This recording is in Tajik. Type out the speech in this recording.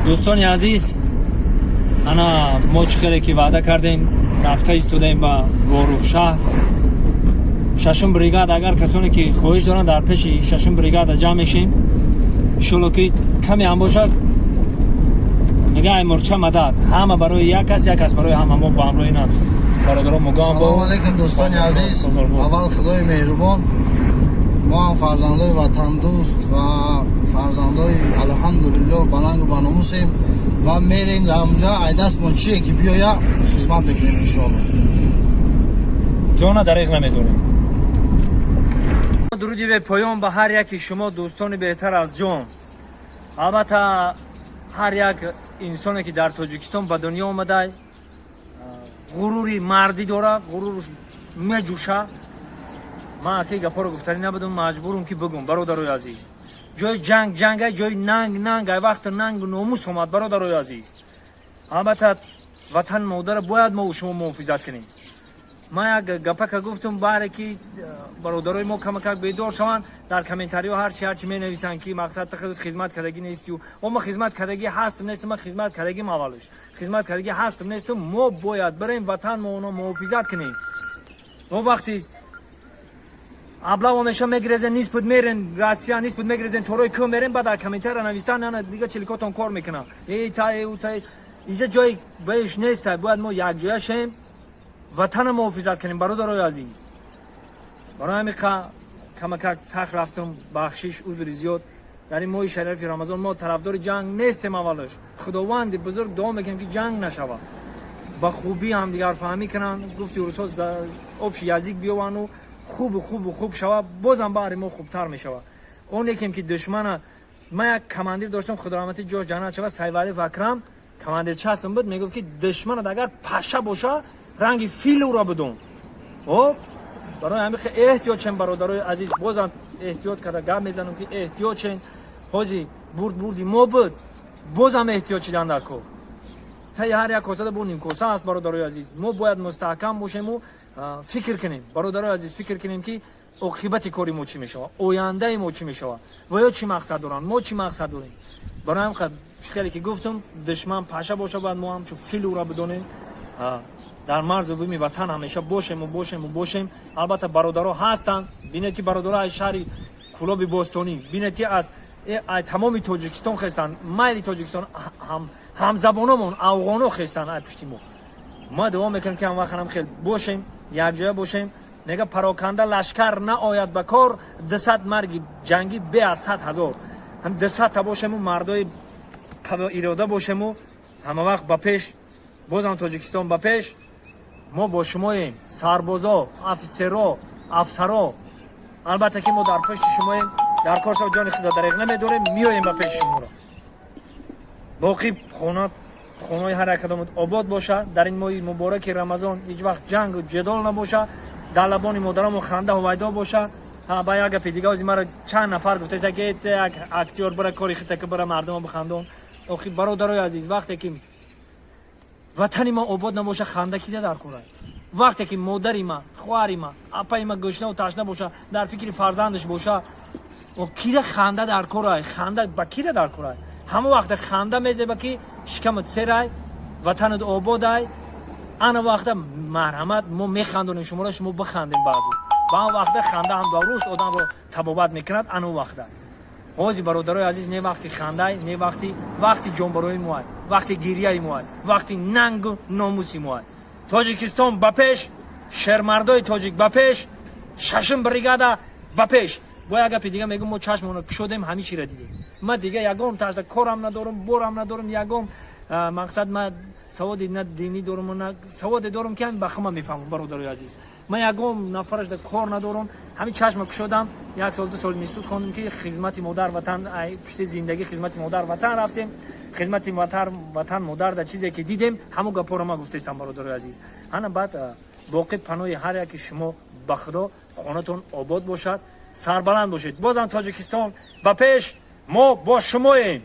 Дӯстони азиз, ана мо чӣ хеле ки ваъда кардем, рафта истодаем ба Ворух шаҳр, шашум бригада. Агар касоне ки хоҳиш доранд, дар пеши шашум бригада ҷамъ мешем. Иншолло, ки каме ҳам бошад, мега ай мурча мадад, ҳама барои як кас, як кас барои ҳама. Мо бо ҳамроҳи на бародаро мугон. Салому алейкум, дӯстони азиз. Аввал, Худои меҳрубон, мо ҳам фарзандои ватандӯст ва фарзандои, алҳамдулилло, баланду баномусем ва мерем дар ҳамҷа, ай дастмон чие ки биёя, хизмат мекунем, иншоалло. Ҷона дариқ намедорем. Дуруди бепоён ба ҳар яки шумо, дӯстони беҳтар аз ҷон. Албатта, ҳар як инсоне ки дар Тоҷикистон ба дунё омада, ғурури мардӣ дора, ғуруруш меҷӯша. Ман аки гапҳоро гуфтанӣ набудам, маҷбурум ки бигум. Бародарои азиз, ҷои ҷанг ҷангай, ҷои нанг нангай. Вақти нангу номус омад, бародарои азиз. Албатта, ватан модара бояд мо шумо муҳофизат кунем. Ман як гапака гуфтум, баҳре ки бародарои мо камакак бедор шаванд. Дар комментариҳо ҳарчи менависанд, ки мақсад хизмат кардагӣ нестию. О, ма хизмат кардагӣ ҳастам, нестам? Ман хизмат кардагим, аввалш хизмат кардагӣ ҳастам, нестам? Мо бояд барем, ватан мо муҳофизат кунем. Мо вақти облава меша, мегирезен, ниспут мерен Россия, ниспут мегирезен, торои кӯ мерен. Баъд дар комментария навистан, ана дига челикотон кор мекунам. Эй, та эй, та иҷа ҷои ваиш нест. Бояд мо якҷоя шем, ватана муҳофизат кунем, бародарои азиз. Барои ҳамин камакак сахт рафтум, бахшиш, узри зиёд. Дар ин моҳи шарифи Рамазон мо тарафдори ҷанг нестем. Аввалаш, Худованди бузург дуо мекунем, ки ҷанг нашавад, ба хубӣ ҳамдигарфаҳмӣ кунанд. Гуфти рӯзҳо, общий язык биёвану хубу хубу хуб шавад, бозам баҳри мо хубтар мешавад. Он якем ки душмана. Ман як командир доштам, Худораҳматӣ, ҷош ҷаннат шавад, Сайвалиев Акрам, командир частам буд. Мегуфт, ки душманат агар паша боша, ранги фил ӯро бидон. О, барои ҳамин эҳтиёт шен, бародарои азиз. Бозам эҳтиёт карда гап мезанам, ки эҳтиёт шен. Ҳози бурд бурди мо буд, бозам эҳтиёт шидан дар кор. Таи ҳар як косада бо нимкоса аст. Бародарои азиз, мо бояд мустаҳкам бошему фикр кунем. Бародарои азиз, фикр кунем, ки оқибати кори мо чӣ мешавад, ояндаи мо чӣ мешавад ва ё чӣ мақсад доранд, мо чӣ мақсад дорем. Барои ҳам хеле ки гуфтум, душман паша боша, бояд мо ҳамчун фил ӯра бидонем, дар марзу буми ватан ҳамеша бошему, бошему, бошем. Албатта, бародаро ҳастанд. Бинед, ки бародаро аз шаҳри Кӯлоби бостонӣ, бинед, ки аз тамоми Тоҷикистон хестанд, майли Тоҷикистон, ҳамзабономон афғоно хестанд ай пушти мо. Ма дуо мекунем, ки ҳамвақт хел бошем, якҷоя бошем. Мега, пароканда лашкар наояд ба кор, 200 марги ҷангӣ бе аз 100 000. Ҳам 200-та бошему, мардои ирода бошему, ҳама вақт ба пеш. Бозам Тоҷикистон ба пеш! Мо бо шумоем, сарбозо, офитсеро, афсаро. Албатта, ки мо дар пушти шумоем. Дар кор шав, ҷони худо дареғ намедорем, меоем ба пеши шуморо. Боқӣ хона, хонаҳои ҳар якадомот обод боша. Дар ин моҳи мубораки Рамазон ҳеҷ вақт ҷангу ҷедол набоша, дар лабони модарамо ханда ҳувайдо боша. Ба як гапи дига, ози мара чанд нафар гуфтаиста, ки як актёр, бара кори хитака, бара мардумо бихандон. Охи, бародарои азиз, вақте ки ватани ма обод набоша, ханда кида дар кора? Вақте ки модари ма, хоҳари ма, апаи ма гӯшнаву ташна боша, дар фикри фарзандаш боша, кира ханда дар корай? Ханда ба кира дар корай? Ҳама вақте ханда мезеба, ки шикамат серай, ватанат ободай. Ана вақта марҳамат, мо механдонем шуморо, шумо бихандем. Баъзе ба он вақта ханда ҳам дуруст одамро табобат мекунад. Ана вақта ҳози, бародарои азиз, не вақти хандай, не вақти ҷонбарои моай, вақти гирьяи моай, вақти нангу номуси моай. Тоҷикистон ба пеш, шермардои тоҷик ба пеш, шашум бригада ба пеш! Бо як гапи дига мегӯм: мо чашмоно кушодем, ҳамин чиро дидем. Ма дига ягон тажда корам надорум, борам надорум, ягон мақсад. Ма саводи на динӣ дорум, на саводе дорум, ки ҳамин ба хама мефаҳмам. Бародарои азиз, ман ягон нафарашда кор надорум. Ҳамин чашма кушодам, як сол, 2 сол институт хондум, ки хизмати модар ватан, пушти зиндагӣ хизмати модар ватан рафтем. Хизмати ватан модар да чизе ки дидем, ҳамон гапҳоро ман гуфтаистам, бародарои азиз. Ҳана баъд боқӣ паноҳи ҳар яки шумо ба Худо. Хонатон обод бошад, сарбаланд бошед. Бозам Тоҷикистон ба пеш, мо бо шумоем.